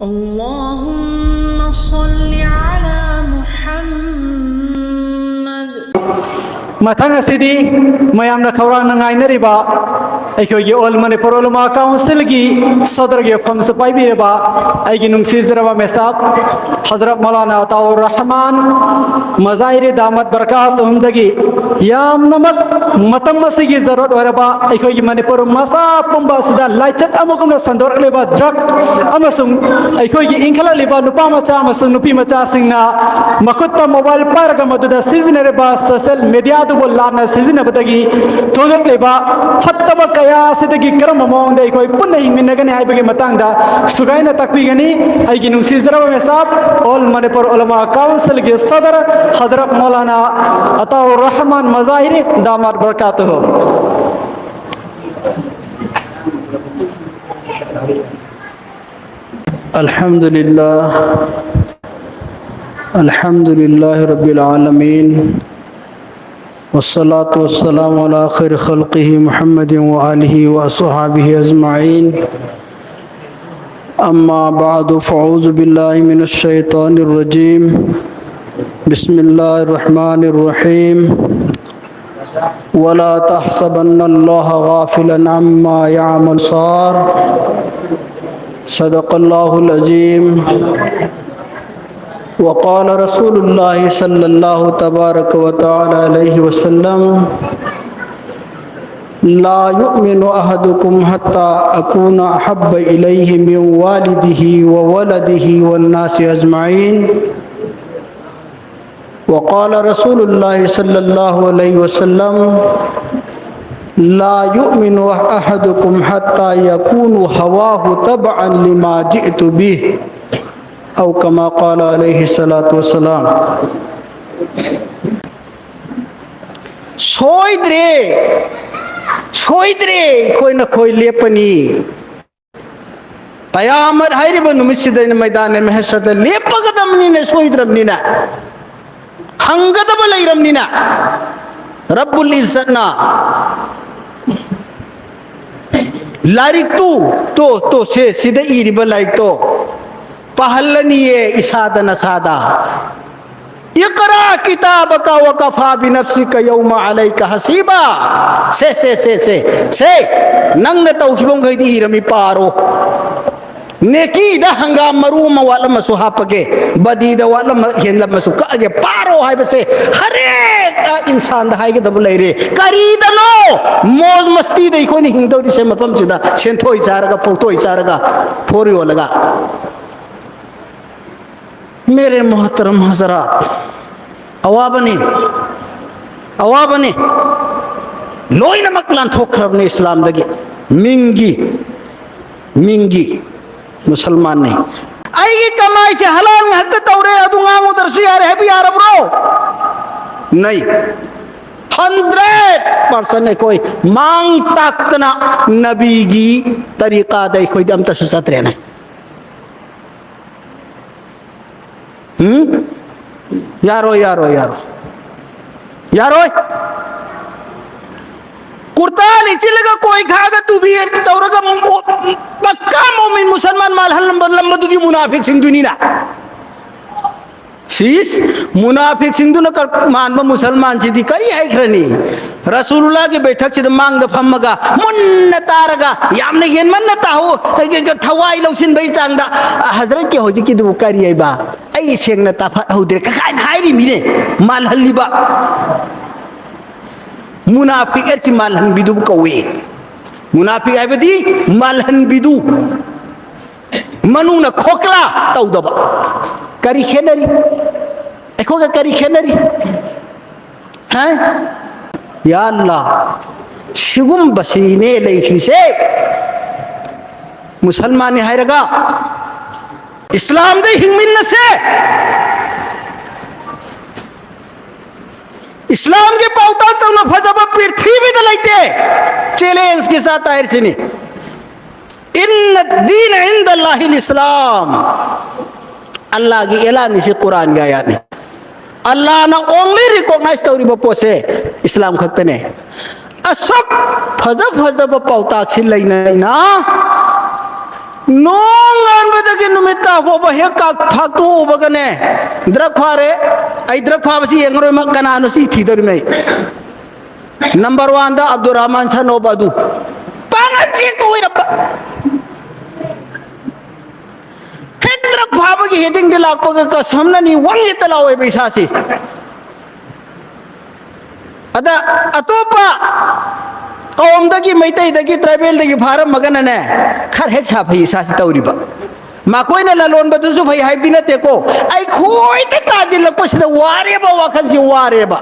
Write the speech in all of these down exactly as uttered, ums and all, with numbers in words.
اللهم صل على محمد. ꯃꯊꯪ ꯑꯁꯤꯗꯤ ꯃꯌꯥꯝꯅ ꯈꯧꯔꯥꯡꯅ ꯉꯥꯏꯅꯔꯤꯕ ꯑꯩꯈꯣꯏꯒꯤ ꯑꯣꯜ ꯃꯅꯤꯄꯨꯔ ꯎꯂꯃꯥ ꯀꯥꯎꯟꯁꯤꯜꯒꯤ ꯁꯗꯔꯒꯤ ꯐꯝꯁꯨ ꯄꯥꯏꯕꯤꯔꯕ ꯑꯩꯒꯤ ꯅꯨꯡꯁꯤꯖꯔꯕ ꯃꯦꯁꯥꯞ ꯍꯖꯔꯠ ꯃꯧꯂꯥꯅꯥ ꯑꯇꯥꯎꯔ ꯔꯍꯃꯥꯟ ꯃꯖꯥꯍꯤꯔꯤ ꯗꯥꯃꯠ ꯕꯔꯀꯥꯇꯨꯍꯨꯝꯗꯒꯤ ꯌꯥꯝꯅꯃꯛ ꯃꯇꯝ ꯑꯁꯤꯒꯤ ꯖꯔꯨꯔꯠ ꯑꯣꯏꯔꯕ ꯑꯩꯈꯣꯏꯒꯤ ꯃꯅꯤꯄꯨꯔ ꯃꯆꯥ ꯄꯨꯝꯕ ꯑꯁꯤꯗ ꯂꯥꯏꯆꯠ ꯑꯃꯒꯨꯝꯅ ꯁꯟꯗꯣꯔꯛꯂꯤꯕ ꯗ꯭ꯔꯒ ꯑꯃꯁꯨꯡ ꯑꯩꯈꯣꯏꯒꯤ ꯏꯟꯈꯠꯂꯛꯂꯤꯕ ꯅꯨꯄꯥ ꯃꯆꯥ ꯑꯃꯁꯨꯡ ꯅꯨꯄꯤ ꯃꯆꯥꯁꯤꯡꯅ ꯃꯈꯨꯠꯇ ꯃꯣꯕꯥꯏꯜ ꯄꯥꯏꯔꯒ ꯃꯗꯨꯗ ꯁꯤꯖꯤꯟꯅꯔꯤꯕ ꯁꯣꯁꯤꯌꯦꯜ ꯃꯦꯗꯤꯌꯥꯗꯨꯕꯨ ꯂꯥꯟꯅ ꯁꯤꯖꯤꯟꯅꯕꯗꯒꯤ ꯊꯣꯛꯂꯛꯂꯤꯕ ꯐꯠꯇꯕ ꯀꯌꯥ ꯑꯁꯤꯗꯒꯤ ꯀꯔꯝꯕ ꯃꯑꯣꯡꯗ ꯑꯩꯈꯣꯏ ꯄꯨꯟꯅ ꯍꯤꯡꯃꯤꯟꯅꯒꯅꯤ ꯍꯥꯏꯕꯒꯤ ꯃꯇꯥꯡꯗ ꯁꯨꯒꯥꯏꯅ ꯇꯥꯛꯄꯤꯒꯅꯤ ꯑꯩꯒꯤ ꯅꯨꯡꯁꯤꯖꯔꯕ ꯃꯦꯁꯥꯞ ꯑꯣꯜ ꯃꯅꯤꯄꯨꯔ ꯎꯂꯃꯥ ꯀꯥꯎꯟꯁꯤꯜꯒꯤ ꯁꯗꯔ ꯍꯖꯔꯠ ꯃꯧꯂꯥꯅꯥ ꯑꯇꯥꯎꯔ ꯔꯍꯃꯥꯟ ꯃꯖꯥꯍꯤꯔꯤ ꯗꯥꯃꯠ ꯕꯔꯀꯥꯇꯨꯍꯨ. الحمد لله. الحمد لله رب العالمين. والصلاة والسلام على خير خلقه محمد وآله وأصحابه أجمعين. أما بعد، فأعوذ بالله من الشيطان الرجيم. بسم الله الرحمن الرحيم. ولا تحسبن الله غافلا عما يعمل الصار. صدق الله العظيم. وقال رسول الله صلى الله تبارك وتعالى عليه وسلم: لا يؤمن أحدكم حتى أكون أحب إليه من والده وولده والناس أجمعين. وقال رسول الله صلى الله عليه وسلم: لا يؤمن أحدكم حتى يكون هواه تبعا لما جئت به، أو كما قال عليه الصلاة والسلام. ꯁꯣꯏꯗ꯭ꯔꯦ, ꯁꯣꯏꯗ꯭ꯔꯦ, ꯑꯩꯈꯣꯏ ꯅꯈꯣꯏ ꯂꯦꯞꯄꯅꯤ. ꯀꯌꯥꯃꯠ ꯍꯥꯏꯔꯤꯕ ꯅꯨꯃꯤꯠꯁꯤꯗ ꯑꯩꯅ ꯃꯩꯗꯥꯟ ꯃꯍꯁꯔꯗ ꯂꯦꯞꯄꯒꯗꯕꯅꯤꯅ, ꯁꯣꯏꯗ꯭ꯔꯕꯅꯤꯅ, ꯍꯪꯒꯗꯕ ꯂꯩꯔꯕꯅꯤꯅ, ꯔꯕꯨꯜ ꯏꯖꯠꯅ ꯂꯥꯏꯔꯤꯛꯇꯨ, ꯇꯣ, ꯇꯣ, ꯁꯦ, ꯁꯤꯗ ꯏꯔꯤꯕ ꯂꯥꯏꯔꯤꯛꯇꯣ, ꯄꯥꯍꯜꯂꯅꯤꯌꯦ ꯏꯁꯥꯗ ꯅꯁꯥꯗ꯫ "اقرأ كتابك وكفى بنفسك اليوم عليك حسيبا"꯫ ꯁꯦ, ꯁꯦ, ꯁꯦ, ꯁꯦ, ꯁꯦ꯫ ꯅꯪꯅ ꯇꯧꯈꯤꯕ ꯃꯈꯩꯗꯤ ꯏꯔꯝꯃꯤ, ꯄꯥꯔꯣ꯫ ꯅꯦꯀꯤꯗ ꯍꯪꯒꯥꯝ ꯃꯔꯨ ꯑꯃ ꯋꯥꯠꯂꯝꯃꯁꯨ ꯍꯥꯞꯄꯒꯦ, ꯕꯗꯤꯗ ꯋꯥꯠꯂꯝꯃ, ꯍꯦꯟꯂꯝꯃꯁꯨ ꯀꯛꯑꯒꯦ, ꯄꯥꯔꯣ ꯍꯥꯏꯕꯁꯦ ꯍꯔꯦꯛ ꯏꯟꯁꯥꯟꯗ ꯍꯥꯏꯒꯗꯕ ꯂꯩꯔꯦ꯫ ꯀꯔꯤꯗꯅꯣ? ꯃꯣꯖ ꯃꯁꯇꯤꯗ ꯑꯩꯈꯣꯏꯅ ꯍꯤꯡꯗꯧꯔꯤꯁꯦ, ꯃꯐꯝꯁꯤꯗ ꯁꯦꯟꯊꯣꯏ ꯆꯥꯔꯒ, ꯐꯧꯊꯣꯏ ꯆꯥꯔꯒ, ꯐꯣꯔ ꯌꯣꯜꯂꯒ꯫ ꯃꯦꯔꯦ ꯃꯣꯍꯇꯔꯝ ꯍꯖꯔꯥꯠ, ꯑꯋꯥꯕꯅꯤ, ꯑꯋꯥꯕꯅꯤ꯫ ꯂꯣꯏꯅꯃꯛ ꯂꯥꯟꯊꯣꯛꯈ꯭ꯔꯕꯅꯤ ꯏꯁꯂꯥꯝꯗꯒꯤ꯫ ꯃꯤꯡꯒꯤ, ꯃꯤꯡꯒꯤ ꯃꯨꯁꯜꯃꯥꯟꯅꯤ꯫ ꯑꯩꯒꯤ ꯀꯃꯥꯏꯁꯦ ꯍꯂꯥꯜ ꯉꯥꯛꯇ ꯇꯧꯔꯦ, ꯑꯗꯨ ꯉꯥꯡꯉꯨꯗ꯭ꯔꯁꯨ ꯌꯥꯔꯦ ꯍꯥꯏꯕ ꯌꯥꯔꯕ꯭ꯔꯣ? ꯅꯩ꯫ ꯍꯟꯗ꯭ꯔꯦꯠ ꯄꯥꯔꯁꯦꯟ ꯑꯩꯈꯣꯏ ꯃꯥꯡ ꯇꯥꯛꯇꯅ ꯅꯕꯤꯒꯤ ꯇꯔꯤꯀꯥꯗ ꯑꯩꯈꯣꯏꯗꯤ ꯑꯝꯇꯁꯨ ꯆꯠꯇ꯭ꯔꯦꯅꯦ꯫ ꯎꯝ? ꯌꯥꯔꯣꯏ, ꯌꯥꯔꯣꯏ, ꯌꯥꯔꯣꯏ꯫ ꯌꯥꯔꯣꯏ꯫ ꯀꯨꯔꯇꯥ ꯂꯤꯠꯁꯤꯜꯂꯒ ꯀꯣꯏ ꯈꯥꯛꯑꯒ ꯇꯨꯕꯤ ꯇꯧꯔꯒ ꯃꯣ-, ꯄꯛꯀꯥ ꯃꯣꯃꯤꯟ ꯃꯨꯁꯜꯃꯥꯟ ꯃꯥꯜꯍꯜꯂꯝꯕ, ꯂꯝꯕꯗꯨꯗꯤ ꯃꯨꯅꯥꯐꯤꯛꯁꯤꯡꯗꯨꯅꯤꯅ꯫ ꯁꯤꯁ, ꯃꯨꯅꯥꯐꯤꯛꯁꯤꯡꯗꯨꯅ ꯀ-, ꯃꯥꯟꯕ ꯃꯨꯁꯜꯃꯥꯟꯁꯤꯗꯤ ꯀꯔꯤ ꯍꯥꯏꯈ꯭ꯔꯅꯤ? ꯔꯁꯨꯂꯨꯜꯂꯥꯒꯤ ꯕꯩꯊꯛꯁꯤꯗ ꯃꯥꯡꯗ ꯐꯝꯃꯒ ꯃꯨꯟꯅ ꯇꯥꯔꯒ ꯌꯥꯝꯅ ꯍꯦꯟꯃꯟꯅ ꯇꯥꯍꯧ-, ꯊꯋꯥꯏ ꯂꯧꯁꯤꯟꯕꯒꯤ ꯆꯥꯡꯗ, "ꯑ, ꯍꯖꯔꯠꯀꯤ ꯍꯧꯖꯤꯛꯀꯤꯗꯨꯕꯨ ꯀꯔꯤ ꯍꯥꯏꯕ? ꯑꯩ ꯁꯦꯡꯅ ꯇꯥꯐꯠꯍꯧꯗ꯭ꯔꯦ" ꯀ-, ꯀꯥꯏꯅ ꯍꯥꯏꯔꯤ ꯃꯤꯅꯦ꯫ ꯃꯥꯜꯍꯜꯂꯤꯕ꯫ ꯃꯨꯅꯥꯐꯤꯛ ꯍꯥꯏꯁꯤ ꯃꯥꯜꯍꯟꯕꯤꯗꯨꯕꯨ ꯀꯧꯏ꯫ ꯃꯨꯅꯥꯐꯤꯛ ꯍꯥꯏꯕꯗꯤ ꯃꯥꯜꯍꯟꯕꯤꯗꯨ꯫ ꯃꯅꯨꯡꯅ ꯈꯣꯛꯂꯥ ꯇꯧꯗꯕ꯫ ꯀꯔꯤ ꯈꯦꯠꯅꯔꯤ? ꯑꯩꯈꯣꯏꯒ ꯀꯔꯤ ꯈꯦꯠꯅꯔꯤ? ꯍꯥ? ꯌꯥ ꯑꯜꯂꯥ, ꯁꯤꯒꯨꯝꯕꯁꯤꯅꯦ ꯂꯩꯈ꯭ꯔꯤꯁꯦ꯫ ꯃꯨꯁꯜꯃꯥꯟꯅꯤ ꯍꯥꯏꯔꯒ, ꯏꯁꯂꯥꯝꯗ ꯍꯤꯡꯃꯤꯟꯅꯁꯦ꯫ ꯏꯁꯂꯥꯝꯒꯤ ꯄꯥꯎꯇꯥꯛ ꯇꯧꯅ ꯐꯖꯕ ꯄ꯭ꯔꯤꯊꯤꯕꯤꯗ ꯂꯩꯇꯦ꯫ ꯆꯦꯂꯦꯟꯖꯀꯤ ꯆꯥ ꯇꯥꯏꯔꯁꯤꯅꯤ꯫ "ꯏꯟꯅ ꯗꯤꯅ ꯏꯟꯗ ꯂꯥꯍꯤꯜ ꯏꯁꯂꯥꯝ"꯫ ꯑꯜꯂꯥꯒꯤ ꯑꯦꯂꯥꯟꯅꯤ ꯁꯤ, ꯀꯨꯔꯥꯟꯒꯤ ꯑꯌꯥꯠꯅꯤ꯫ ꯑꯜꯂꯥꯅ only recognize ꯇꯧꯔꯤꯕ ꯄꯣꯠꯁꯦ ꯏꯁꯂꯥꯝ ꯈꯛꯇꯅꯦ꯫ ꯑꯁꯨꯛ ꯐꯖ ꯐꯖꯕ ꯄꯥꯎꯇꯥꯛꯁꯤ ꯂꯩꯅ ꯂꯩꯅ ꯅꯣꯡꯉꯥꯟꯕꯗꯒꯤ ꯅꯨꯃꯤꯠ ꯇꯥ ꯐꯥꯎꯕ ꯍꯦꯛ ꯀꯥ-, ꯐꯥꯛꯇꯣꯛꯎꯕꯒꯅꯦ, ꯗ꯭ꯔꯛ ꯐꯥꯔꯦ, ꯑꯩ ꯗ꯭ꯔꯛ ꯐꯥꯕꯁꯤ ꯌꯦꯡꯉꯔꯣꯏ, ꯃ-, ꯀꯅꯥꯅꯣ ꯁꯤ ꯊꯤꯗꯣꯔꯤꯃꯦ ꯑꯩ꯫ ꯅꯝꯕꯔ ꯋꯥꯟꯗ ꯑꯕꯗꯨꯔ ꯔꯍꯃꯥꯟ ꯁꯟ ꯑꯣꯐ ꯑꯗꯨ꯫ ꯄꯥꯡꯒꯜ ꯆꯦꯛꯇ ꯑꯣꯏꯔꯝꯕ꯫ ꯍꯦꯛ ꯗ꯭ꯔꯛ ꯐꯥꯕꯒꯤ ꯍꯦꯗꯤꯡꯗꯤ ꯂꯥꯛꯄꯒ ꯀꯁꯝꯅꯅꯤ ꯋꯪ ꯍꯦꯛꯇ ꯂꯥꯎꯋꯦꯕ ꯏꯁꯥꯁꯤ꯫ ꯑꯗ ꯑꯇꯣꯞꯄ ꯀꯧꯝꯗꯒꯤ, ꯃꯩꯇꯩꯗꯒꯤ, ꯇ꯭ꯔꯥꯏꯕꯦꯜꯗꯒꯤ ꯐꯥꯔꯝꯃꯒꯅꯅꯦ, ꯈꯔ ꯍꯦꯛ ꯁꯥꯐꯩ ꯏꯁꯥꯁꯤ ꯇꯧꯔꯤꯕ꯫ ꯃꯈꯣꯏꯅ ꯂꯂꯣꯟꯕꯗꯨꯁꯨ ꯐꯩ ꯍꯥꯏꯕꯗꯤ ꯅꯠꯇꯦꯀꯣ, ꯑꯩꯈꯣꯏꯗ ꯇꯥꯁꯤꯜꯂꯛꯄꯁꯤꯗ ꯋꯥꯔꯦꯕ, ꯋꯥꯈꯜꯁꯤ ꯋꯥꯔꯦꯕ꯫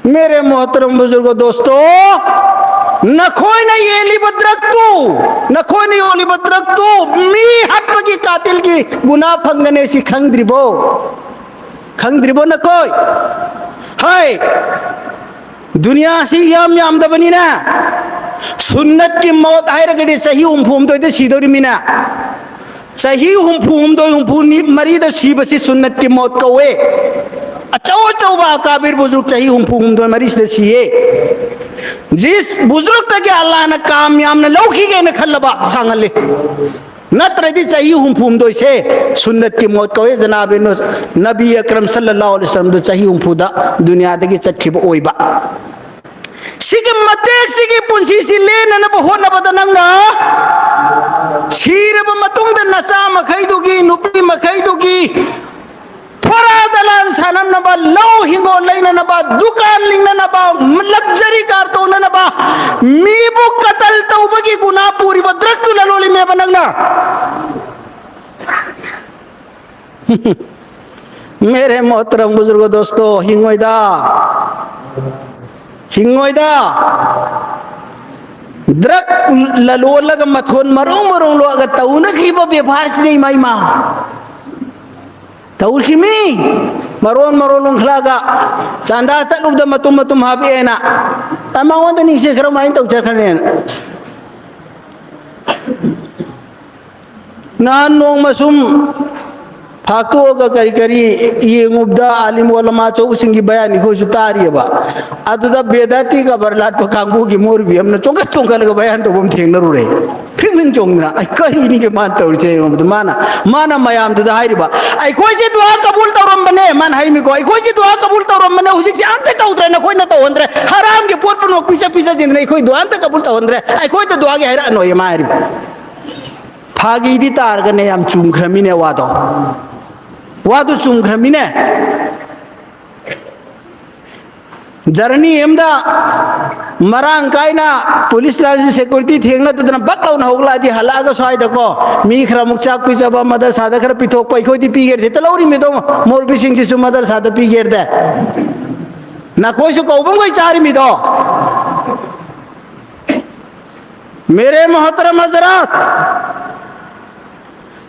ꯃꯦꯔꯦ ꯃꯣꯍꯇꯔꯝ ꯕꯨꯖꯨꯔꯒꯣ ꯗꯣꯁꯇꯣ, ꯅꯈꯣꯏꯅ ꯌꯦꯜꯂꯤꯕ ꯗ꯭ꯔꯛꯇꯨ, ꯅꯈꯣꯏꯅ ꯌꯣꯜꯂꯤꯕ ꯗ꯭ꯔꯛꯇꯨ ꯃꯤ ꯍꯥꯠꯄꯒꯤ ꯀꯥꯇꯤꯜꯒꯤ ꯒꯨꯅꯥ ꯐꯪꯒꯅꯤ, ꯁꯤ ꯈꯪꯗ꯭ꯔꯤꯕꯣ? ꯈꯪꯗ꯭ꯔꯤꯕꯣ ꯅꯈꯣꯏ? ꯍꯥꯏ, ꯗꯨꯅꯤꯌꯥꯁꯤ ꯌꯥꯝ ꯌꯥꯝꯗꯕꯅꯤꯅ, ꯁꯨꯟꯅꯠꯀꯤ ꯃꯧꯠ ꯍꯥꯏꯔꯒꯗꯤ ꯆꯍꯤ ꯍꯨꯝꯐꯨ ꯍꯨꯝꯗꯣꯏꯗ ꯁꯤꯗꯧꯔꯤꯃꯤꯅ, ꯆꯍꯤ ꯍꯨꯝꯐꯨ ꯍꯨꯝꯗꯣꯏ, ꯍꯨꯝꯐꯨ ꯃꯔꯤꯗ ꯁꯤꯕꯁꯤ ꯁꯨꯟꯅꯠꯀꯤ ꯃꯧꯠ ꯀꯧꯋꯦ꯫ ꯑꯆꯧ ꯑꯆꯧꯕ ꯑꯀꯥꯕꯤꯔ ꯕꯨꯖꯨꯔꯒ ꯆꯍꯤ ꯍꯨꯝꯐꯨ ꯍꯨꯝꯗꯣꯏ ꯃꯔꯤꯁꯤꯗ ꯁꯤꯌꯦ꯫ ꯖꯤꯁ ꯕꯨꯖꯨꯔꯒꯇꯒꯤ ꯑꯜꯂꯥꯍꯅ ꯀꯥꯝ ꯌꯥꯝꯅ ꯂꯧꯈꯤꯒꯦꯅ ꯈꯜꯂꯕ ꯁꯥꯡꯍꯜꯂꯤ꯫ ꯅꯠꯇ꯭ꯔꯗꯤ ꯆꯍꯤ ꯍꯨꯝꯐꯨ ꯍꯨꯝꯗꯣꯏꯁꯦ ꯁꯨꯟꯅꯠꯀꯤ ꯃꯧꯠ ꯀꯧꯋꯦ꯫ ꯖꯅꯥꯕꯤ ꯅꯨ-, ꯅꯕꯤ ꯑꯀꯔꯝ ꯁꯜꯂꯜꯂꯥꯍꯨ ꯑꯂꯩꯍꯤ ꯋꯁꯜꯂꯝꯗꯨ ꯆꯍꯤ ꯍꯨꯝꯐꯨꯗ ꯗꯨꯅꯤꯌꯥꯗꯒꯤ ꯆꯠꯈꯤꯕ ꯑꯣꯏꯕ꯫ ꯁꯤꯒꯤ ꯃꯇꯦꯛꯁꯤꯒꯤ ꯄꯨꯟꯁꯤꯁꯤ ꯂꯦꯟꯅꯅꯕ ꯍꯣꯠꯅꯕꯗ ꯅꯪꯅ ꯁꯤꯔꯕ ꯃꯇꯨꯡꯗ ꯅꯆꯥ ꯃꯈꯩꯗꯨꯒꯤ, ꯅꯨꯄꯤ ꯃꯈꯩꯗꯨꯒꯤ ꯐꯣꯔꯥ ꯗꯂꯥꯟ ꯁꯥꯟꯅꯅꯕ, ꯂꯧ ꯍꯤꯡꯒꯣꯜ ꯂꯩꯅꯅꯕ, ꯗꯨꯀꯥꯟ ꯂꯤꯡꯅꯅꯕ, luxury car ꯇꯣꯡꯅꯅꯕ, ꯃꯤꯕꯨ ꯀꯇꯜ ꯇꯧꯕꯒꯤ ꯒꯨꯅꯥ ꯄꯨꯔꯤꯕ ꯗ꯭ꯔꯛꯇꯨ ꯂꯂꯣꯜꯂꯤꯃꯦꯕ ꯅꯪꯅ꯫ ꯃꯦꯔꯦ ꯃꯣꯍꯇꯔꯝ ꯕꯨꯖꯨꯔꯒꯣ ꯗꯣꯁꯇꯣ, ꯍꯤꯡꯉꯣꯏꯗ, ꯍꯤꯡꯉꯣꯏꯗ꯫ ꯗ꯭ꯔꯛ ꯂꯂꯣꯜꯂꯒ ꯃꯊꯣꯟ ꯃꯔꯣꯡ ꯃꯔꯣꯡ ꯂꯣꯛꯑꯒ ꯇꯧꯅꯈ꯭ꯔꯤꯕ ꯕꯦꯕꯥꯔꯁꯤꯅ ꯏꯃꯥ, ꯏꯃꯥ꯫ ꯇꯧꯈꯤꯃꯤ꯫ ꯃꯔꯣꯟ ꯃꯔꯣꯟ ꯂꯣꯟꯈꯠꯂꯛꯑꯒ ꯆꯥꯟꯗꯥ ꯆꯠꯂꯨꯕꯗ ꯃꯇꯨꯝ ꯃꯇꯨꯝ ꯍꯥꯞꯄꯛꯑꯦꯅ꯫ ꯑ, ꯃꯉꯣꯟꯗ ꯅꯤꯡꯁꯦ ꯀꯔꯝꯍꯥꯏꯅ ꯇꯧꯖꯈ꯭ꯔꯅꯦꯅ꯫ ꯅꯍꯥꯟ ꯅꯣꯡꯃ ꯁꯨꯝ ꯐꯥꯛꯇꯣꯛꯑꯒ ꯀꯔꯤ ꯀꯔꯤ ꯌꯦꯡꯉꯨꯕꯗ ꯑꯥꯂꯤꯝ ꯑꯣꯂꯃꯥ ꯑꯆꯧꯕꯁꯤꯡꯒꯤ ꯕꯌꯥꯟ ꯑꯩꯈꯣꯏꯁꯨ ꯇꯥꯔꯤꯑꯕ꯫ ꯑꯗꯨꯗ ꯕꯦꯗꯥꯇꯤ ꯀꯕꯔ ꯂꯥꯠꯄ ꯀꯥꯡꯕꯨꯒꯤ ꯃꯣꯔꯕꯤ ꯑꯃꯅ ꯆꯣꯡꯈꯠ ꯆꯣꯡꯈꯠꯂꯒ ꯕꯌꯥꯟ ꯇꯧꯕ ꯑꯃ ꯊꯦꯡꯅꯔꯨꯔꯦ꯫ ꯐ꯭ꯔꯤꯡ ꯐ꯭ꯔꯤꯡ ꯆꯣꯡꯗꯅ, "ꯑꯩ, ꯀꯔꯤꯅꯤꯒꯦ ꯃꯥꯅ ꯇꯧꯔꯤꯁꯦ?" ꯍꯥꯏꯕꯗ ꯃꯥꯅ, ꯃꯥꯅ ꯃꯌꯥꯝꯗꯨꯗ ꯍꯥꯏꯔꯤꯕ, "ꯑꯩꯈꯣꯏꯁꯦ ꯗꯨꯋꯥ ꯀꯕꯨꯜ ꯇꯧꯔꯝꯕꯅꯦ", ꯃꯥꯅ ꯍꯥꯏꯔꯤꯃꯤꯀꯣ, "ꯑꯩꯈꯣꯏꯁꯦ ꯗꯨꯋꯥ ꯀꯕꯨꯜ ꯇꯧꯔꯝꯕꯅꯦ, ꯍꯧꯖꯤꯛꯁꯦ ꯑꯝꯇ ꯇꯧꯗ꯭ꯔꯦ, ꯅꯈꯣꯏꯅ ꯇꯧꯍꯟꯗ꯭ꯔꯦ, ꯍꯔꯥꯝꯒꯤ ꯄꯣꯠ ꯄꯨꯝꯅꯃꯛ ꯄꯤꯖ ꯄꯤꯖꯁꯤꯟꯗꯅ ꯑꯩꯈꯣꯏ ꯗꯨꯋꯥ ꯑꯝꯇ ꯀꯕꯨꯜ ꯇꯧꯍꯟꯗ꯭ꯔꯦ, ꯑꯩꯈꯣꯏꯗ ꯗꯨꯋꯥꯒꯤ ꯍꯥꯏꯔꯛꯑꯅꯣꯌꯦ", ꯃꯥ ꯍꯥꯏꯔꯤꯕ꯫ ꯐꯥꯒꯤꯗꯤ ꯇꯥꯔꯒꯅꯦ ꯌꯥꯝ ꯆꯨꯝꯈ꯭ꯔꯃꯤꯅꯦ ꯋꯥꯗꯣ꯫ ꯋꯥꯗꯨ ꯆꯨꯝꯈ꯭ꯔꯃꯤꯅꯦ꯫ ꯖꯔꯅꯤ ꯑꯃꯗ ꯃꯔꯥꯡ ꯀꯥꯏꯅ ꯄꯨꯂꯤꯁ ꯂꯥꯏꯟꯁ ꯁꯦꯀ꯭ꯌꯨꯔꯤꯇꯤ ꯊꯦꯡꯅꯗꯗꯅ ꯕꯛ ꯂꯥꯎꯅ ꯍꯧꯒꯠꯂꯛꯑꯗꯤ ꯍꯜꯂꯛꯑꯒ ꯁ꯭ꯋꯥꯏꯗꯀꯣ ꯃꯤ ꯈꯔ ꯑꯃꯨꯛ ꯆꯥꯛ ꯄꯤꯖꯕ, ꯃꯗꯔꯁꯥꯗ ꯈꯔ ꯄꯤꯊꯣꯛꯄ, ꯑꯩꯈꯣꯏꯗꯤ ꯄꯤꯒꯦꯔꯗꯤ ꯍꯦꯛꯇ ꯂꯧꯔꯤꯃꯤꯗꯣ, ꯃꯧꯔꯨꯕꯤꯁꯤꯡꯁꯤꯁꯨ ꯃꯗꯔꯁꯥꯗ ꯄꯤꯒꯦꯔꯗ꯫ ꯅꯈꯣꯏꯁꯨ ꯀꯧꯕ ꯃꯈꯩ ꯆꯥꯔꯤꯃꯤꯗꯣ꯫ ꯃꯦꯔꯦ ꯃꯣꯍꯇꯔꯝ ꯍꯖꯔꯥꯠ,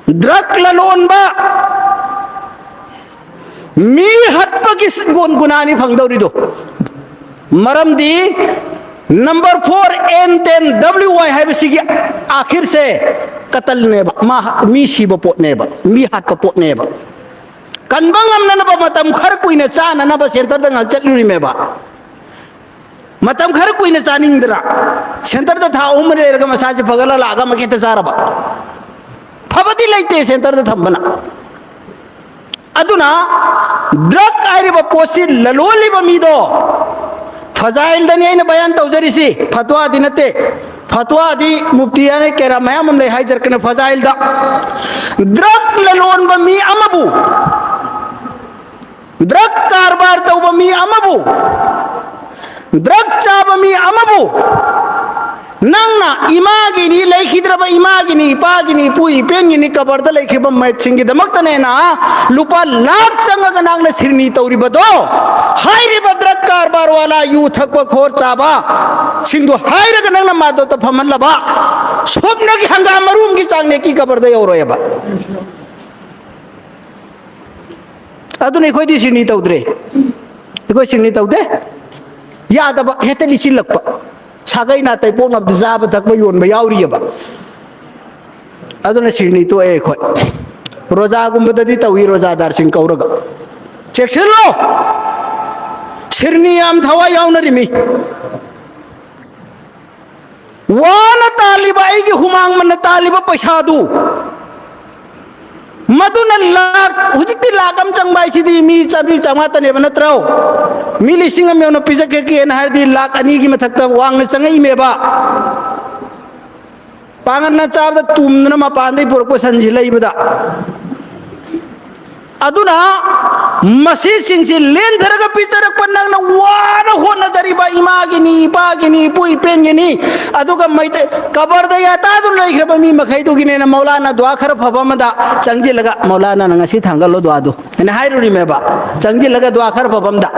ꯗ꯭ꯔꯒ ꯂꯂꯣꯟꯕ, ꯃꯤ ꯍꯠꯄꯒꯤ ꯒꯨꯟ ꯒꯨꯅꯥꯅꯤ ꯐꯪꯗꯧꯔꯤꯗꯣ꯫ ꯃꯔꯝꯗꯤ number four N ten W Y ꯍꯥꯏꯕꯁꯤꯒꯤ ꯑꯥꯈꯤꯔꯁꯦ ꯀꯇꯜꯅꯦꯕ, ꯃꯥ ꯃꯤ ꯁꯤꯕ ꯄꯣꯠꯅꯦꯕ, ꯃꯤ ꯍꯥꯠꯄ ꯄꯣꯠꯅꯦꯕ꯫ ꯀꯟꯕ ꯉꯝꯅꯅꯕ ꯃꯇꯝ ꯈꯔ ꯀꯨꯏꯅ ꯆꯥꯅꯅꯕ ꯁꯦꯟꯇꯔꯗ ꯉꯥꯏꯍꯥꯛ ꯆꯠꯂꯨꯔꯤꯃꯦꯕ꯫ ꯃꯇꯝ ꯈꯔ ꯀꯨꯏꯅ ꯆꯥꯅꯤꯡꯗ꯭ꯔꯥ? ꯁꯦꯟꯇꯔꯗ ꯊꯥ ꯑꯍꯨꯝ ꯂꯩꯔꯒ ꯃꯁꯥꯁꯦ ꯐꯒꯠꯂ ꯂꯥꯛꯑꯒ ꯑꯃꯨꯛ ꯍꯦꯛꯇ ꯆꯥꯔꯕ? ꯐꯕꯗꯤ ꯂꯩꯇꯦ ꯁꯦꯟꯇꯔꯗ ꯊꯝꯕꯅ꯫ ꯑꯗꯨꯅ ꯗ꯭ꯔꯒ ꯍꯥꯏꯔꯤꯕ ꯄꯣꯠꯁꯤ ꯂꯂꯣꯜꯂꯤꯕ ꯃꯤꯗꯣ ꯐꯖꯥꯏꯜꯗꯅꯤ ꯑꯩꯅ ꯕꯌꯥꯟ ꯇꯧꯖꯔꯤꯁꯤ, ꯐꯇ꯭ꯋꯥꯗꯤ ꯅꯠꯇꯦ꯫ ꯐꯇ꯭ꯋꯥꯗꯤ ꯃꯨꯐꯇꯤ ꯍꯥꯏꯅ ꯀꯦꯔꯥ ꯃꯌꯥꯝ ꯑꯃ ꯂꯩ ꯍꯥꯏꯖꯔꯛꯀꯅꯤ ꯐꯖꯥꯏꯜꯗ꯫ ꯗ꯭ꯔꯒ ꯂꯂꯣꯟꯕ ꯃꯤ ꯑꯃꯕꯨ, ꯗ꯭ꯔꯒ ꯀꯔꯕꯥꯔ ꯇꯧꯕ ꯃꯤ ꯑꯃꯕꯨ ꯗ꯭ꯔꯒ ꯆꯥꯕ ꯃꯤ ꯑꯃꯕꯨ ꯅꯪꯅ ꯏꯃꯥꯒꯤꯅꯤ, ꯂꯩꯈꯤꯗ꯭ꯔꯕ ꯏꯃꯥꯒꯤꯅꯤ, ꯏꯄꯥꯒꯤꯅꯤ, ꯏꯄꯨ ꯏꯄꯦꯟꯒꯤꯅꯤ, ꯀꯕꯔꯗ ꯂꯩꯈ꯭ꯔꯤꯕ ꯃꯦꯠꯁꯤꯡꯒꯤꯗꯃꯛꯇꯅꯦꯅ ꯂꯨꯄꯥ ꯂꯥꯈ ꯆꯪꯉꯒ ꯅꯪꯅ ꯁꯤꯔꯅꯤ ꯇꯧꯔꯤꯕꯗꯣ, ꯍꯥꯏꯔꯤꯕ ꯗ꯭ꯔꯒ ꯀꯔꯕꯥꯔ ꯋꯥꯂꯥ, ꯌꯨ ꯊꯛꯄ ꯈꯣꯔ ꯆꯥꯕ ꯁꯤꯡꯗꯨ ꯍꯥꯏꯔꯒ ꯅꯪꯅ ꯃꯥꯗꯣꯇ ꯐꯝꯍꯜꯂꯕ, ꯁꯨꯞꯅꯒꯤ ꯍꯪꯒꯥꯝ ꯃꯔꯨꯝꯒꯤ ꯆꯥꯡ ꯅꯦꯀꯤ ꯀꯕꯔꯗ ꯌꯧꯔꯣꯏꯕ꯫ ꯑꯗꯨꯅ ꯑꯩꯈꯣꯏꯗꯤ ꯁꯤꯔꯅꯤ ꯇꯧꯗ꯭ꯔꯦ꯫ ꯑꯩꯈꯣꯏ ꯁꯤꯔꯅꯤ ꯇꯧꯗꯦ꯫ ꯌꯥꯗꯕ ꯍꯦꯛꯇ ꯂꯤꯁꯤꯜꯂꯛꯄ꯫ ꯁꯥꯒꯩ ꯅꯥꯇꯩ ꯄꯣꯛꯅꯕꯗ ꯆꯥꯕ ꯊꯛꯄ ꯌꯣꯟꯕ ꯌꯥꯎꯔꯤꯑꯕ꯫ ꯑꯗꯨꯅ ꯁꯤꯔꯅꯤ ꯇꯣꯛꯑꯦ ꯑꯩꯈꯣꯏ꯫ ꯔꯣꯖꯥꯒꯨꯝꯕꯗꯗꯤ ꯇꯧꯏ, ꯔꯣꯖꯥꯗꯥꯔꯁꯤꯡ ꯀꯧꯔꯒ꯫ ꯆꯦꯛꯁꯤꯜꯂꯣ! ꯁꯤꯔꯅꯤ ꯌꯥꯝ ꯊꯋꯥꯏ ꯌꯥꯎꯅꯔꯤꯃꯤ꯫ ꯋꯥꯅ ꯇꯥꯜꯂꯤꯕ ꯑꯩꯒꯤ ꯍꯨꯃꯥꯡ ꯃꯟꯅ ꯇꯥꯜꯂꯤꯕ ꯄꯩꯁꯥꯗꯨ, ꯃꯗꯨꯅ ꯂꯥꯛ, ꯍꯧꯖꯤꯛꯇꯤ ꯂꯥꯛ ꯑꯃ ꯆꯪꯕ ꯍꯥꯏꯁꯤꯗꯤ ꯃꯤ ꯆꯥꯝꯃꯔꯤ ꯆꯥꯝꯃꯉꯥꯇꯅꯦꯕ, ꯅꯠꯇ꯭ꯔꯣ? ꯃꯤ ꯂꯤꯁꯤꯡ ꯑꯃ ꯌꯧꯅ ꯄꯤꯖꯈꯤꯒꯦꯅ ꯍꯥꯏꯔꯗꯤ ꯂꯥꯛ ꯑꯅꯤꯒꯤ ꯃꯊꯛꯇ ꯋꯥꯡꯅ ꯆꯪꯉꯛꯏꯃꯦꯕ꯫ ꯄꯥꯡꯒꯜꯅ ꯆꯥꯕꯗ ꯇꯨꯝꯗꯅ ꯃꯄꯥꯟꯗꯒꯤ ꯄꯨꯔꯛꯄ ꯁꯟꯁꯤ ꯂꯩꯕꯗ꯫ ꯑꯗꯨꯅ ꯃꯁꯤꯁꯤꯡꯁꯤ ꯂꯦꯟꯊꯔꯒ ꯄꯤꯖꯔꯛꯄ, ꯅꯪꯅ ꯋꯥꯅ ꯍꯣꯠꯅꯖꯔꯤꯕ ꯏꯃꯥꯒꯤꯅꯤ, ꯏꯄꯥꯒꯤꯅꯤ, ꯏꯄꯨ ꯏꯄꯦꯟꯒꯤꯅꯤ, ꯑꯗꯨꯒ ꯃꯩꯇꯩ ꯀꯕꯔꯗ ꯌꯥꯇꯥꯗꯨꯅ ꯂꯩꯈ꯭ꯔꯕ ꯃꯤ ꯃꯈꯩꯗꯨꯒꯤꯅꯦꯅ ꯃꯧꯂꯥꯅ ꯗꯨꯋꯥ ꯈꯔ ꯐꯕ ꯑꯃꯗ ꯆꯪꯁꯤꯜꯂꯒ, "ꯃꯧꯂꯥꯅ ꯅꯪ ꯉꯁꯤ ꯊꯥꯡꯒꯠꯂꯣ ꯗꯨꯋꯥꯗꯨ" ꯍꯥꯏꯅ ꯍꯥꯏꯔꯨꯔꯤꯃꯦꯕ꯫ ꯆꯪꯁꯤꯜꯂꯒ ꯗꯨꯋꯥ ꯈꯔ ꯐꯕ ꯑꯃꯗ꯫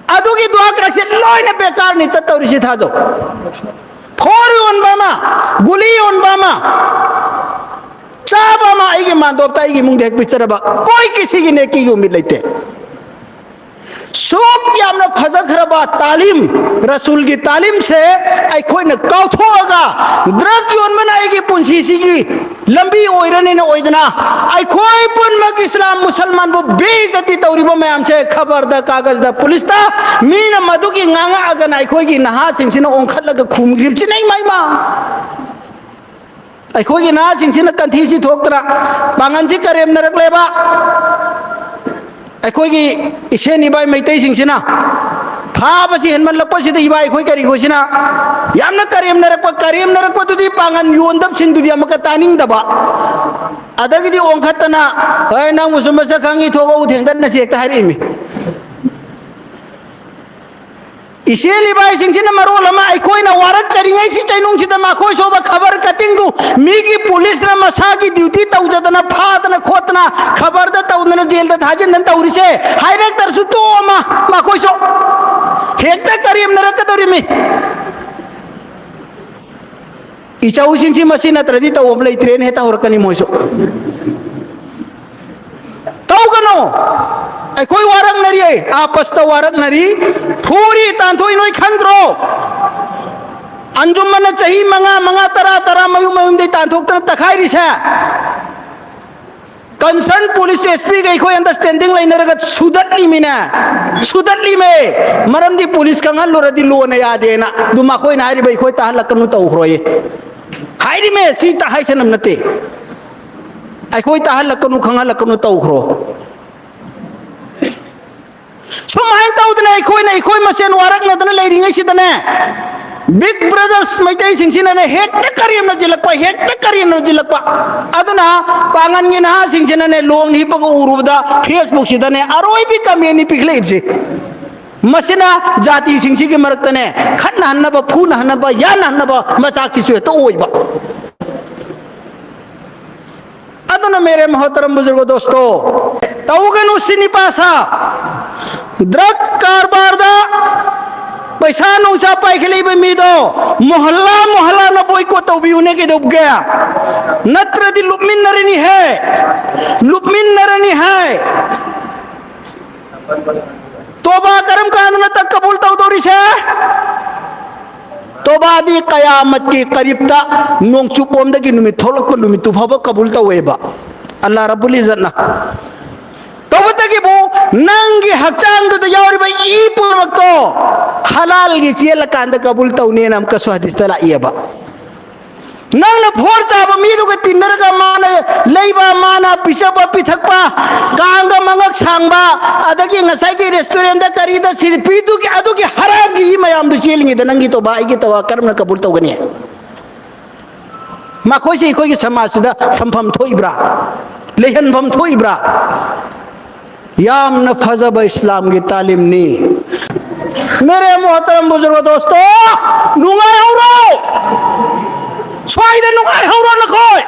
ꯑꯗꯨꯒꯤ ꯗꯨꯋꯥ ꯈꯔꯁꯦ ꯂꯣꯏꯅ ꯕꯦꯀꯥꯔꯅꯤ ꯆꯠꯇꯧꯔꯤꯁꯤ, ꯊꯥꯖꯧ꯫ ꯐꯣꯔ ꯌꯣꯟꯕ ꯑꯃ, ꯒꯨꯂꯤ ꯌꯣꯟꯕ ꯑꯃ, ꯆꯥꯕ ꯑꯃ ꯑꯩꯒꯤ ꯃꯥꯟꯗꯣꯞꯇ ꯑꯩꯒꯤ ꯏꯃꯨꯡꯗ ꯍꯦꯛ ꯄꯤꯖꯔꯕ, ꯀꯣꯏ ꯀꯤꯁꯤꯒꯤ ꯅꯦꯀꯤꯒꯤ ꯎꯃꯤꯗ ꯂꯩꯇꯦ꯫ ꯁꯨꯛ ꯌꯥꯝꯅ ꯐꯖꯈ꯭ꯔꯕ ꯇꯥꯂꯤꯝ, ꯔꯁꯨꯜꯒꯤ ꯇꯥꯂꯤꯝꯁꯦ ꯑꯩꯈꯣꯏꯅ ꯀꯥꯎꯊꯣꯛꯑꯒ, ꯗ꯭ꯔꯒ ꯌꯣꯟꯕꯅ ꯑꯩꯒꯤ ꯄꯨꯟꯁꯤꯁꯤꯒꯤ ꯂꯝꯕꯤ ꯑꯣꯏꯔꯅꯤꯅ ꯑꯣꯏꯗꯅ, ꯑꯩꯈꯣꯏ ꯄꯨꯝꯅꯃꯛ ꯏꯁꯂꯥꯝ ꯃꯨꯁꯜꯃꯥꯟꯕꯨ ꯕꯦꯏꯖꯇꯤ ꯇꯧꯔꯤꯕ ꯃꯌꯥꯝꯁꯦ, ꯈꯕꯔꯗ, ꯀꯥꯒꯖꯗ, ꯄꯨꯂꯤꯁꯇ ꯃꯤꯅ ꯃꯗꯨꯒꯤ ꯉꯥꯡꯉꯛꯑꯒꯅ ꯑꯩꯈꯣꯏꯒꯤ ꯅꯍꯥꯁꯤꯡꯁꯤꯅ ꯑꯣꯟꯈꯠꯂꯒ ꯈꯨꯝꯈ꯭ꯔꯤꯕꯁꯤꯅ ꯏꯃꯥ ꯏꯃꯥ꯫ ꯑꯩꯈꯣꯏꯒꯤ ꯅꯍꯥꯁꯤꯡꯁꯤꯅ ꯀꯟꯊꯤꯁꯤ ꯊꯣꯛꯇꯅ ꯄꯥꯡꯒꯜꯁꯤ ꯀꯔꯦꯝꯅꯔꯛꯂꯦꯕ꯫ ꯑꯩꯈꯣꯏꯒꯤ ꯏꯁꯦꯟ ꯏꯕꯥꯏ ꯃꯩꯇꯩꯁꯤꯡꯁꯤꯅ ꯐꯥꯕꯁꯤ ꯍꯦꯟꯃꯜꯂꯛꯄꯁꯤꯗ, ꯏꯕꯥꯏ ꯑꯩꯈꯣꯏ ꯀꯔꯤꯈꯣꯏꯁꯤꯅ ꯌꯥꯝꯅ ꯀꯔꯦꯝꯅꯔꯛꯄ, ꯀꯔꯦꯝꯅꯔꯛꯄꯗꯨꯗꯤ ꯄꯥꯡꯒꯜ ꯌꯣꯟꯗꯕꯁꯤꯡꯗꯨꯗꯤ ꯑꯃꯨꯛꯀ ꯇꯥꯅꯤꯡꯗꯕ꯫ ꯑꯗꯒꯤꯗꯤ ꯑꯣꯟꯈꯠꯇꯅ, "ꯍꯣꯏ, ꯅꯪꯕꯨꯁꯨ ꯃꯁꯛ ꯈꯪꯉꯤ, ꯊꯣꯛꯂꯛꯎ ꯊꯦꯡꯗꯠꯅꯁꯤ" ꯍꯦꯛꯇ ꯍꯥꯏꯔꯛꯏꯃꯤ꯫ ꯏꯆꯦꯜ ꯏꯕꯥꯏꯁꯤꯡꯁꯤꯅ ꯃꯔꯣꯜ ꯑꯃ, ꯑꯩꯈꯣꯏꯅ ꯋꯥꯔꯛꯆꯔꯤꯉꯩꯁꯤ ꯆꯩꯅꯨꯡꯁꯤꯗ ꯃꯈꯣꯏ ꯁꯣꯕ ꯈꯕꯔ ꯀꯇꯤꯡꯗꯨ ꯃꯤꯒꯤ ꯄꯨꯂꯤꯁꯅ ꯃꯁꯥꯒꯤ ꯗ꯭ꯌꯨꯇꯤ ꯇꯧꯖꯗꯅ ꯐꯥꯗꯅ ꯈꯣꯠꯇꯅ ꯈꯕꯔꯗ ꯇꯧꯗꯅ ꯖꯦꯜꯗ ꯊꯥꯖꯤꯟꯗꯅ ꯇꯧꯔꯤꯁꯦ, ꯍꯥꯏꯔꯛꯇ꯭ꯔꯁꯨ ꯇꯣꯛꯑꯃ ꯃꯈꯣꯏꯁꯨ ꯍꯦꯛꯇ ꯀꯔꯦꯝꯅꯔꯛꯀꯗꯧꯔꯤꯃꯤ꯫ ꯏꯆꯧꯁꯤꯡꯁꯤ ꯃꯁꯤ ꯅꯠꯇ꯭ꯔꯗꯤ ꯇꯧꯕ ꯂꯩꯇ꯭ꯔꯦꯅ ꯍꯦꯛꯇ ꯍꯧꯔꯛꯀꯅꯤ ꯃꯣꯏꯁꯨ꯫ ꯇꯧꯒꯅꯨ꯫ ꯑꯩꯈꯣꯏ ꯋꯥꯔꯛꯅꯔꯤ, ꯑꯥꯄꯁꯇ ꯋꯥꯔꯛꯅꯔꯤ, ꯐꯨꯔꯤ ꯇꯥꯟꯊꯣꯛꯏ, ꯅꯣꯏ ꯈꯪꯗ꯭ꯔꯣ? ꯑꯟꯖꯨꯃꯟꯅ ꯆꯍꯤ ꯃꯉꯥ, ꯃꯉꯥ, ꯇꯔꯥ, ꯇꯔꯥ ꯃꯌꯨꯝ ꯃꯌꯨꯝꯗꯩ ꯇꯥꯟꯊꯣꯛꯇꯅ ꯇꯛꯈꯥꯏꯔꯤꯁꯦ꯫ Concern police S P ꯒ ꯑꯩꯈꯣꯏ understanding ꯂꯩꯅꯔꯒ ꯁꯨꯗꯠꯂꯤꯃꯤꯅꯦ, ꯁꯨꯗꯠꯂꯤꯃꯦ꯫ ꯃꯔꯝꯗꯤ police ꯈꯪꯍꯜꯂꯨꯔꯗꯤ ꯂꯣꯅ ꯌꯥꯗꯦꯅ꯫ ꯑꯗꯨ ꯃꯈꯣꯏꯅ ꯍꯥꯏꯔꯤꯕ "ꯑꯩꯈꯣꯏ ꯇꯥꯍꯜꯂꯛꯀꯅꯨ" ꯇꯧꯈ꯭ꯔꯣꯌꯦ꯫ ꯍꯥꯏꯔꯤꯃꯦ, ꯁꯤ ꯇ-, ꯍꯥꯏꯁꯅꯝ ꯅꯠꯇꯦ꯫ "ꯑꯩꯈꯣꯏ ꯇꯥꯍꯜꯂꯛꯀꯅꯨ, ꯈꯪꯍꯜꯂꯛꯀꯅꯨ" ꯇꯧꯈ꯭ꯔꯣ꯫ ꯁꯨꯃꯥꯏꯅ ꯇꯧꯗꯅ ꯑꯩꯈꯣꯏꯅ ꯑꯩꯈꯣꯏ ꯃꯁꯦꯟ ꯋꯥꯔꯛꯅꯗꯅ ꯂꯩꯔꯤꯉꯩꯁꯤꯗꯅꯦ, Big Brothers ꯃꯩꯇꯩꯁꯤꯡꯁꯤꯅꯅꯦ ꯍꯦꯛꯇ ꯀꯔꯦꯝꯅꯁꯤꯜꯂꯛꯄ, ꯍꯦꯛꯇ ꯀꯔꯦꯝꯅꯁꯤꯜꯂꯛꯄ꯫ ꯑꯗꯨꯅ ꯄꯥꯡꯒꯟꯒꯤ ꯅꯍꯥꯁꯤꯡꯁꯤꯅꯅꯦ ꯂꯣꯡ ꯍꯤꯞꯄꯒ ꯎꯔꯨꯕꯗ Facebook ꯁꯤꯗꯅꯦ ꯑꯔꯣꯏꯕꯤ comment ꯅꯤ ꯄꯤꯈꯠꯂꯛꯏꯕꯁꯦ꯫ ꯃꯁꯤꯅ ꯖꯥꯇꯤꯁꯤꯡꯁꯤꯒꯤ ꯃꯔꯛꯇꯅꯦ ꯈꯠꯅꯍꯟꯅꯕ, ꯐꯨꯅꯍꯟꯅꯕ, ꯌꯥꯅꯍꯟꯅꯕ ꯃꯆꯥꯛꯁꯤꯁꯨ ꯍꯦꯛꯇ ꯑꯣꯏꯕ꯫ ꯑꯗꯨꯅ मेरे मोहतरम बुजुर्गो दोस्तों, ꯇꯧꯒꯅꯨ ꯁꯤ ꯅꯤꯄꯥ ꯁꯥ꯫ Drug ꯀꯔꯕꯥꯔꯗ ꯄꯩꯁꯥ ꯅꯨꯡꯁꯥ ꯄꯥꯏꯈꯠꯂꯛꯏꯕ ꯃꯤꯗꯣ ꯃꯣꯍꯜꯂꯥ ꯃꯣꯍꯜꯂꯥꯅ boycott ꯇꯧꯕꯤꯌꯨꯅꯦ, ꯀꯩꯗꯧꯒꯦ? ꯅꯠꯇ꯭ꯔꯗꯤ ꯂꯨꯞꯃꯤꯟꯅꯔꯅꯤ ꯍꯦ, ꯂꯨꯞꯃꯤꯟꯅꯔꯅꯤ ꯍꯦ꯫ ꯇꯣꯕꯥ ꯀꯔꯝ ꯀꯥꯟꯗꯅ ꯇꯛ ꯀꯕꯨꯜ ꯇꯧꯗꯧꯔꯤꯁꯦ? ꯇꯣꯕꯥꯗꯤ ꯀꯌꯥꯃꯠꯀꯤ ꯀꯔꯤꯞꯇ ꯅꯣꯡꯆꯨꯞꯂꯣꯝꯗꯒꯤ ꯅꯨꯃꯤꯠ ꯊꯣꯛꯂꯛꯄ ꯅꯨꯃꯤꯠꯇꯨ ꯐꯥꯎꯕ ꯀꯕꯨꯜ ꯇꯧꯋꯦꯕ ꯑꯜꯂꯥ ꯔꯕꯨꯜ ꯏꯖꯠꯅ꯫ ꯇꯧꯕꯇꯒꯤꯕꯨ ꯅꯪꯒꯤ ꯍꯛꯆꯥꯡꯗꯨꯗ ꯌꯥꯎꯔꯤꯕ ꯏ ꯄꯨꯝꯅꯃꯛꯇꯣ ꯍꯂꯥꯜꯒꯤ ꯆꯦꯜꯂꯀꯥꯟꯗ ꯀꯕꯨꯜ ꯇꯧꯅꯦꯅ ꯑꯃꯨꯛꯀꯁꯨ ꯍꯗꯤꯁꯇ ꯂꯥꯛꯏꯑꯕ꯫ ꯅꯪꯅ ꯐꯣꯔ ꯆꯥꯕ ꯃꯤꯗꯨꯒ ꯇꯤꯟꯅꯔꯒ ꯃꯥꯅ ꯂꯩꯕ, ꯃꯥꯅ ꯄꯤꯖꯕ ꯄꯤꯊꯛꯄ, ꯀꯥꯡꯗ ꯃꯉꯛ ꯁꯥꯡꯕ, ꯑꯗꯒꯤ ꯉꯁꯥꯏꯒꯤ restaurant ꯀꯔꯤꯗ ꯁꯤꯔꯄꯤꯗꯨꯒꯤ ꯑꯗꯨꯒꯤ ꯍꯔꯥꯝꯒꯤ ꯏ ꯃꯌꯥꯝꯗꯨ ꯆꯦꯜꯂꯤꯉꯩꯗ ꯅꯪꯒꯤ ꯇꯣꯕꯥ ꯑꯩꯒꯤ ꯇꯣꯕꯥ ꯀꯔꯝꯅ ꯀꯕꯨꯜ ꯇꯧꯒꯅꯤ? ꯃꯈꯣꯏꯁꯤ ꯑꯩꯈꯣꯏꯒꯤ ꯁꯃꯥꯖꯁꯤꯗ ꯊꯝꯐꯝ ꯊꯣꯛꯏꯕ꯭ꯔꯥ? ꯂꯩꯍꯟꯐꯝ ꯊꯣꯛꯏꯕ꯭ꯔꯥ? ꯌꯥꯝꯅ ꯐꯖꯕ ꯏꯁꯂꯥꯝꯒꯤ ꯇꯥꯂꯤꯝꯅꯤ꯫ मेरे मोहतरम बुजुर्गो दोस्तों, ꯅꯨꯡꯉꯥꯏꯍꯧꯔꯣ, ꯁ꯭ꯋꯥꯏꯗ ꯅꯨꯡꯉꯥꯏꯍꯧꯔꯣ ꯅꯈꯣꯏ꯫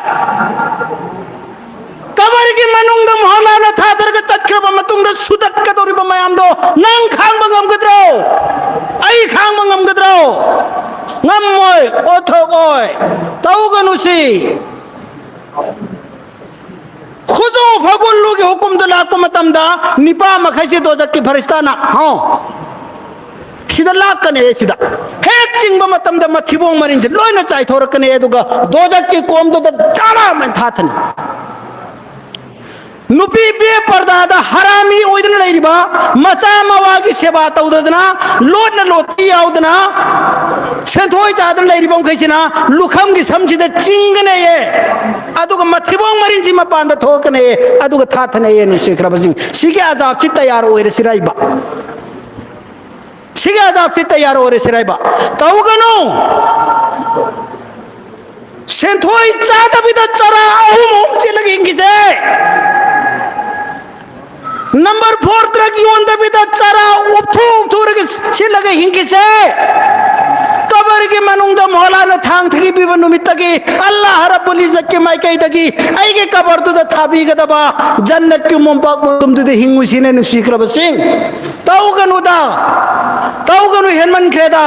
ꯀꯕꯔꯒꯤ ꯃꯅꯨꯡꯗ ꯃꯣꯍꯂꯥꯅ ꯊꯥꯗꯔꯒ ꯆꯠꯈ꯭ꯔꯕ ꯃꯇꯨꯡꯗ ꯁꯨꯗꯠꯀꯗꯧꯔꯤꯕ ꯃꯌꯥꯝꯗꯣ ꯅꯪ ꯈꯥꯡꯕ ꯉꯝꯒꯗ꯭ꯔꯣ? ꯑꯩ ꯈꯥꯡꯕ ꯉꯝꯒꯗ꯭ꯔꯣ? ꯉꯝꯃꯣꯏ, ꯑꯣꯊꯣꯛꯑꯣꯏ꯫ ꯇꯧꯒꯅꯨ ꯁꯤ꯫ ꯈꯨꯖꯨ ꯐꯒꯨꯜꯂꯨꯒꯤ ꯍꯨꯀꯨꯝꯗꯨ ꯂꯥꯛꯄ ꯃꯇꯝꯗ ꯅꯤꯄꯥ ꯃꯈꯩꯁꯤ ꯗꯣꯖꯛꯀꯤ ꯐꯔꯤꯁꯇꯥꯅ, ꯍꯥꯎ, ꯁꯤꯗ ꯂꯥꯛꯀꯅꯤ, ꯁꯤꯗ ꯍꯦꯛ ꯆꯤꯡꯕ ꯃꯇꯝꯗ ꯃꯊꯤꯕꯣꯡ ꯃꯔꯤꯟꯁꯦ ꯂꯣꯏꯅ ꯆꯥꯏꯊꯣꯔꯛꯀꯅꯤ, ꯑꯗꯨꯒ ꯗꯣꯖꯛꯀꯤ ꯀꯣꯝꯗꯨꯗ ꯖꯥꯔꯥ ꯃꯩ ꯊꯥꯊꯅꯤ꯫ ꯅꯨꯄꯤ ꯕꯦꯄꯔꯗꯥꯗ ꯍꯔꯥꯃꯤ ꯑꯣꯏꯗꯨꯅ ꯂꯩꯔꯤꯕ, ꯃꯆꯥ ꯃꯋꯥꯒꯤ ꯁꯦꯕꯥ ꯇꯧꯗꯗꯅ, ꯂꯣꯠꯅ ꯂꯣꯠꯇꯤ ꯌꯥꯎꯗꯅ ꯁꯦꯟꯊꯣꯏ ꯆꯥꯗꯅ ꯂꯩꯔꯤꯕ ꯃꯈꯩꯁꯤꯅ ꯂꯨꯈꯝꯒꯤ ꯁꯝꯁꯤꯗ ꯆꯤꯡꯒꯅꯦꯌꯦ, ꯑꯗꯨꯒ ꯃꯊꯤꯕꯣꯡ ꯃꯔꯤꯟꯁꯤ ꯃꯄꯥꯟꯗ ꯊꯣꯛꯀꯅꯦꯌꯦ, ꯑꯗꯨꯒ ꯊꯥꯊꯅꯩꯌꯦ꯫ ꯅꯨꯡꯁꯤꯈ꯭ꯔꯕꯁꯤꯡ, ꯁꯤꯒꯤ ꯑꯖꯥꯕꯁꯤ ꯇꯌꯥꯔ ꯑꯣꯏꯔꯁꯤꯔ ꯏꯕ? ꯁꯤꯒꯤ ꯑꯖꯥꯕꯁꯤ ꯇꯌꯥꯔ ꯑꯣꯏꯔꯁꯤꯔ ꯏꯕ? ꯇꯧꯒꯅꯨ꯫ ꯁꯦꯟꯊꯣꯏ ꯆꯥꯗꯕꯤꯗ ꯆꯔꯥ ꯑꯍꯨꯝ ꯑꯍꯨꯝ ꯆꯤꯜꯂꯒ ꯍꯤꯡꯈꯤꯁꯦ꯫ ꯅꯝꯕꯔ ꯐꯣꯔ ꯇ꯭ꯔꯛ ꯌꯣꯟꯗꯕꯤꯗ ꯆꯔꯥ ꯎꯞꯊꯣꯛ ꯎꯞꯊꯣꯛꯔꯒ ꯁꯤꯠꯂꯒ ꯍꯤꯡꯈꯤꯁꯦ꯫ ꯀꯕꯔꯒꯤ ꯃꯅꯨꯡꯗ ꯃꯣꯂꯥꯅ ꯊꯥꯡ ꯊꯤꯕꯤꯕ ꯅꯨꯃꯤꯠꯇꯒꯤ, ꯑꯜꯂꯥꯍ ꯔꯕꯨꯜ ꯏꯖꯠꯀꯤ ꯃꯥꯏꯀꯩꯗꯒꯤ ꯑꯩꯒꯤ ꯀꯕꯔꯗꯨꯗ ꯊꯥꯕꯤꯒꯗꯕ ꯖꯟꯅꯠꯀꯤ ꯃꯣꯝꯄꯥꯛ ꯃꯣꯇꯨꯝꯗꯨꯗ ꯍꯤꯡꯉꯨꯁꯤꯅꯦ, ꯅꯨꯡꯁꯤꯈ꯭ꯔꯕꯁꯤꯡ꯫ ꯇꯧꯒꯅꯨꯗ, ꯇꯧꯒꯅꯨ, ꯍꯦꯟꯃꯟꯈ꯭ꯔꯦꯗ꯫